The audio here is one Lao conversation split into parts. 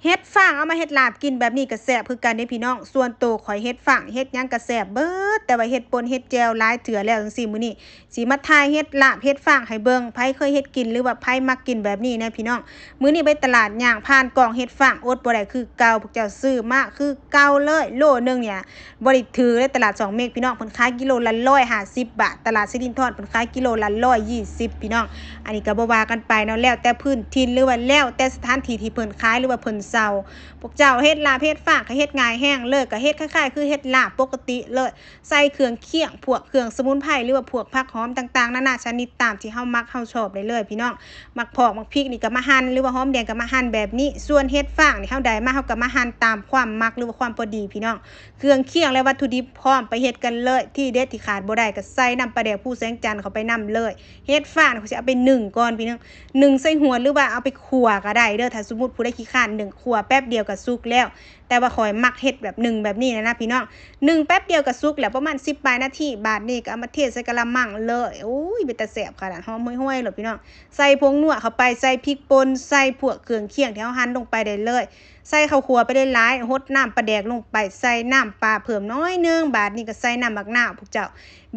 ເຫັດຟາງເອົາມາເຮັດລາບກິນແບບນີ້ກໍແຊບຄືກັນເດ້ພີ່ນ້ອງ. ສ່ວນໂຕຂ້ອຍເຫັດຟາງເຮັດຫຍັງກໍແຊບເບິດ, ແຕ່ວ່າເຮັດປົ່ນເຮັດແຈ່ວຫຼາຍເທື່ອແລ້ວຈັ່ງຊີ້ ມື້ນີ້ຊິມາຖ່າຍເຫັດລາບເຫັດຟາງໃຫ້ເບິ່ງ. ໃຜເຄີຍເຮັດກິນ ຫຼືວ່າໃຜມັກກິນແບບນີ້ແດ່ພີ່ນ້ອງ? ມື້ນີ້ໄປຕະຫຼາດ ຍ່າງຜ່ານກອງເຫັດຟາງ ອົດບໍ່ໄດ້ຄືເກົ່າ, ພວກເຈົ້າຊື້ມາຄືເກົ່າເລີຍ. ໂລໜຶ່ງນີ້ບໍ່ໄດ້ຖືກເດ້ ຕະຫຼາດຊ່ອງເມັກພີ່ນ້ອງ, ເພິ່ນຂາຍກິໂລລະຮ້ອຍຫ້າສິບບາດ, ຕະຫຼາດສິລິນທອນເພິ່ນຂາຍກິໂລລະຮ້ອຍຊາວ ພີ່ນ້ອງ. ອັນນີ້ກໍບໍ່ວ່າກັນໄປເນາະ, ແລ້ວແຕ່ພື້ນຖິ່ນ ຫຼືວ່າແລ້ວແຕ່ສະຖານທີ່ທີ່ເພິ່ນຂາຍ ຫຼືວ່າເພິ່ນເຊົ່າ. ພວກເຈົ້າເຮັດລາບເຫັດຟາງກໍເຮັດງ່າຍແຮງເລີຍ, ກໍເຮັດຄ້າຍໆຄືເຫັດລາບປົກກະຕິເລີຍ, ໃສ່ເຄື່ອງຄຽງ ພວກເຄື່ອງສະໝຸນໄພ ຫຼືວ່າພວກຜັກຫອມຕ່າງໆນານາຊະນິດ ຕາມທີ່ເຮົາມັກເຮົາຊອບໄດ້ເລີຍພີ່ນ້ອງ. ໝາກພອກໝາກພິກນີ້ກໍມາຫັ່ນ ຫຼືວ່າຫອມແດງກໍມາຫັ່ນແບບນີ້. ສ່ວນເຫັດຟາງນີ້ເຮົາໄດ້ມາ ເຮົາກໍມາຫັ່ນຕາມຄວາມມັກ ຫຼືວ່າຄວາມພໍດີພີ່ນ້ອງ. ເຄື່ອງຄຽງ ແລະ ວັດຖຸດິບພ້ອມໄປເຮັດກັນເລີຍ. ທີເດັດທີ່ຂາດບໍ່ໄດ້ກໍໃສ່ນ້ຳປາແດກພູແສງຈັນເຂົ້າໄປນຳເລີຍ. ເຫັດຟາງນີ້ຂ້ອຍຊິເອົາໄປໜຶ້ງກ່ອນພີ່ນ້ອງ, ໜຶ້ງໃສ່ຫວດ ຫຼືວ່າເອົາໄປຂົ້ວກໍໄດ້ເດີ. ຖ້າສົມມຸດຜູ້ໃດຂີ້ຄ້ານໜຶ້ງ ຂົ້ວແປັບດຽວກໍສຸກແລ້ວ, ແຕ່ວ່າຂ້ອຍມັກເຮັດແບບໜຶ້ງແບບນີ້ນະນະພີ່ນ້ອງ. ໜຶ້ງແປັບດຽວກໍສຸກແລ້ວ ປະມານສິບປາຍນາທີ. ບາດນີ້ກໍເອົາມາເທໃສ່ກະລະມັງເລີຍ. ໂອ້ຍ ເປັນຕາແຊບຂະໜາດ ຫອມຫວຍໆໂລດພີ່ນ້ອງ. ໃສ່ຜົງນົວເຂົ້າໄປ, ໃສ່ພິກປົ່ນ, ໃສ່ພວກເຄື່ອງຄຽງທີ່ເຮົາຫັ່ນລົງໄປໄດ້ເລີຍ. ໃສ່ເຂົ້າຂົ້ວໄປຫຼາຍໆ, ຫົດນ້ຳປາແດກລົງໄປ, ໃສ່ນ້ຳປາເພີ່ມໜ້ອຍໜຶ່ງ. ບາດນີ້ກໍໃສ່ນ້ຳໝາກນາວ ພວກເຈົ້າ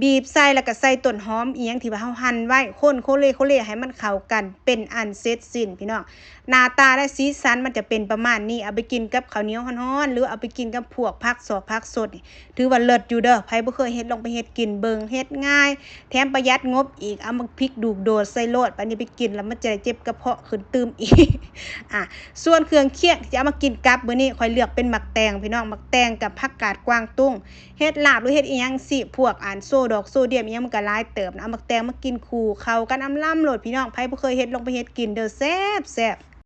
ບີບໃສ່ ແລ້ວກໍໃສ່ຕົ້ນຫອມອີ່ຫຍັງທີ່ວ່າເຮົາຫັ່ນໄວ້, ຄົນໂຄເລໂຄເລໃຫ້ມັນເຂົ້າກັນ ເປັນອັນເສັດສິ້ນພີ່ນ້ອງ. ໜ້າຕາ ແລະ ສີສັນມັນຈະເປັນປະມານນີ້. ເອົາໄປກິນກັບເຂົ້າໜຽວຮ້ອນໆ ຫຼືເອົາໄປກິນກັບພວກຜັກສອກຜັກສົດນີ້ ຖືວ່າເລີດຢູ່ເດີ. ໃຜບໍ່ເຄີຍເຮັດ ລອງໄປເຮັດກິນເບິ່ງ, ເຮັດງ່າຍ ແຖມປະຢັດງົບອີກ. ເອົາໝາກພິກດູກໂດດໃສ່ໂລດ, ບາດນີ້ໄປກິນແລ້ວມັນຈະໄດ້ເຈັບກະເພາະຂຶ້ນຕື່ມອີກ. ອ່າ ສ່ວນເຄື່ອງຄຽງທີ່ຈະເອົາມາກິນກັບມື້ນີ້ ຂ້ອຍເລືອກເປັນໝາກແຕງພີ່ນ້ອງ, ໝາກແຕງກັບຜັກກາດກວາງຕຸ້ງ. ເຮັດລາບ ຫຼື ເຮັດອີ່ຫຍັງຊີ້ ພວກອັນໂຊດອກໂຊດຽມອີ່ຫຍັງມັນກໍຫຼາຍເຕີບນະ. ເອົາໝາກແຕງມາກິນຄູ່ເຂົ້າກັນອຳລຳໂລດພີ່ນ້ອງ. ໃຜບໍ່ເຄີຍເຮັດ ລອງໄປເຮັດກິນເດີ, ແຊບໆ.